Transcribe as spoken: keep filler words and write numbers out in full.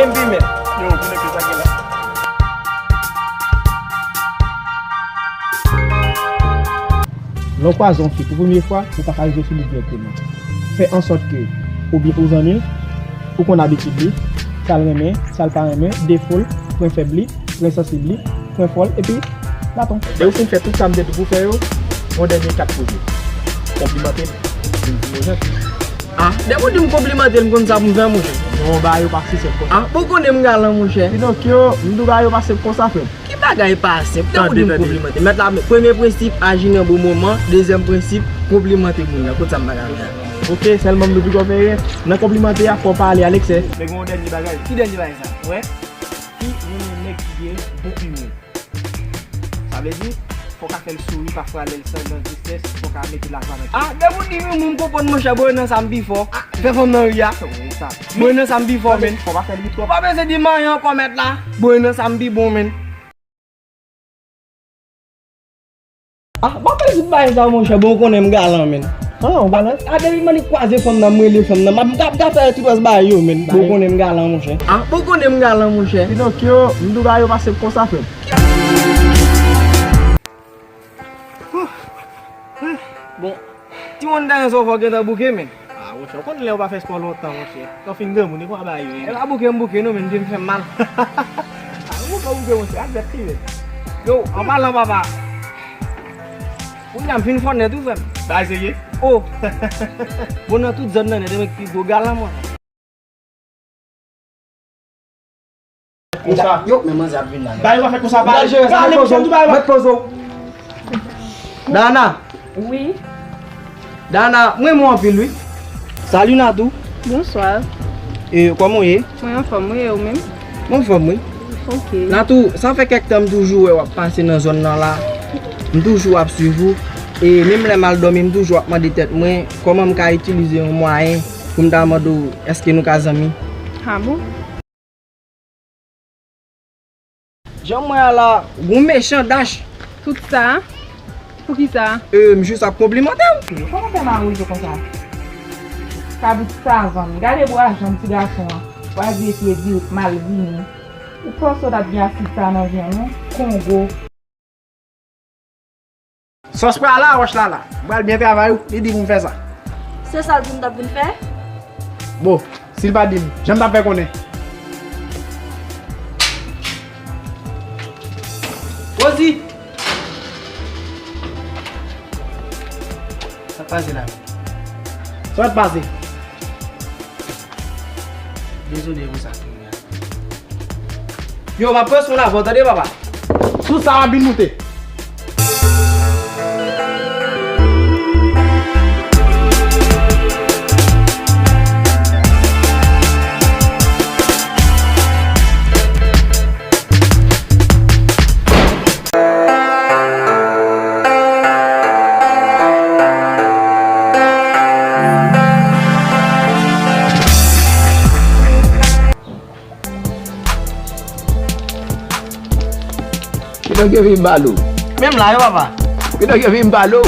Wi, men. Yo, konnen ki sa gen la. Lè w kwaze yon fi pou premye fwa, ou pa ka rive sou li dirèkteman. Fè ansòt ke ou byen ou zanmi l, ou konn abitid li, sa l renmen, sa l pa renmen, defo l, pwen fèb li, pwen sansib li, pwen fò l, epi baton. Lè ou fin fè tout sa m te di w pou fè yo, yon dènye kat pou di w. Konplimante l, vin di yo janti. Ah, depi w di m konplimante l, m konn sa pou m fè, monchè. Non, bagay yo pa si senp konsa. Ah, bon, ou konnen m galan, monchè. Kidonk yo, m di w bagay yo pa senp konsa, frè m. Ki bagay pa senp? Tankou di m konplimante. Mèt la, premye prensip, aji nan bon moman. Dezyèm prensip, konplimante moun nan. Kot sa m pa ka fè a? Ok, sèlman m nou piko fè, nan konplimante a, fò w pale a leksè. Men gen yon dènye bagay. Ki dènye bagay sa? Wè? Ki renmen nèg ki gen bon imè. Sa vle di, fò w ka fè l souri pafwa lè l san nan tristès, fò w ka mete lajwa nan kè. Ah, depi w di wi, m konprann, monchè, bwoy nan sa m pi fò. Ah, fè fanm nan ri a. Bwoy nan sa m pi fò, men. Fò w pa fè l ri twòp. Ou pa bezwen di m anyen ankò, mèt la. Bwoy nan sa m pi bon, men. Ah, bon, fè tout bagay sa, monchè, bon, ou konnen m galan, men. Ah, ou galan? Ah, depi m annik kwaze fanm nan, m rele fanm nan, m ap, m ka, m ka fè tout rès bagay yo, men. Bon, ou konnen m galan, monchè. Ah, bon, ou konnen m galan, monchè. Kidonk yo, m di w bagay yo pa senp konsa, frè m. Bon, ti moun dèyè sa w fò gentan bouke, men. Ah, monchè, ou konn lè ou pa fè spò lontan, monchè. Kan w fin granmoun, e konsa bagay yo ye. E pa bouke m bouke, non, men m vin fè m mal. Ah, ou pa bouke, monchè, a dèt li, men. Yo, an palan, papa. Kounye a m fin fò nèt, wi, frè m. Bagay serye? Oh! Bon, nan tout zòn nan nèt, e mwen ki pi gwo galan, mwen. Konsa. Yo, men manzè ap vin la. Bagay yo pa fèt konsa, pa ale. Pale, monchè, m di w bagay yo. Mèt poze w. Dana. Wi. Dana, mwen renmen w anpil, wi. Salut, Natou. Bonswa. E, kòman w ye? Mwen anfòm, wi, e ou menm? Mwen anfòm, wi. Ok. Natou, sa fè kèk tan m toujou wè w ap pase nan zòn nan la. M toujou ap swiv ou. E menm lè m al dòmi, m toujou ap mande tèt mwen, kòman m ka itilize yon mwayen pou m ta mande w, èske nou ka zanmi? Ah bon? Jan m wè a la, gon mechan dach. Tout sa? Poukisa? E, m jis ap konplimante w. Kòman fè m a wozo konsa? Kabrit savann. Gade bwa janm ti gason an. Pral vye fye di mal vini. Ou panse w t ap gen asid sa nan vyann ou? Kongo. Sòs pral la, wòch la la. M pral byen travay ou, li di pou m fè sa. Se sa l di m t ap vin fè? Bon, si l pa di m, jan m t ap fè konnen? Rosie! Sa k pase la? Sa k pase? Dezole pou sa. Yo, m ap pran sou lavan, tande, papa? Sou sa, m ap vin moute. Kidonk yo vin balo. Menm la, yo, papa. Kidonk yo vin balo.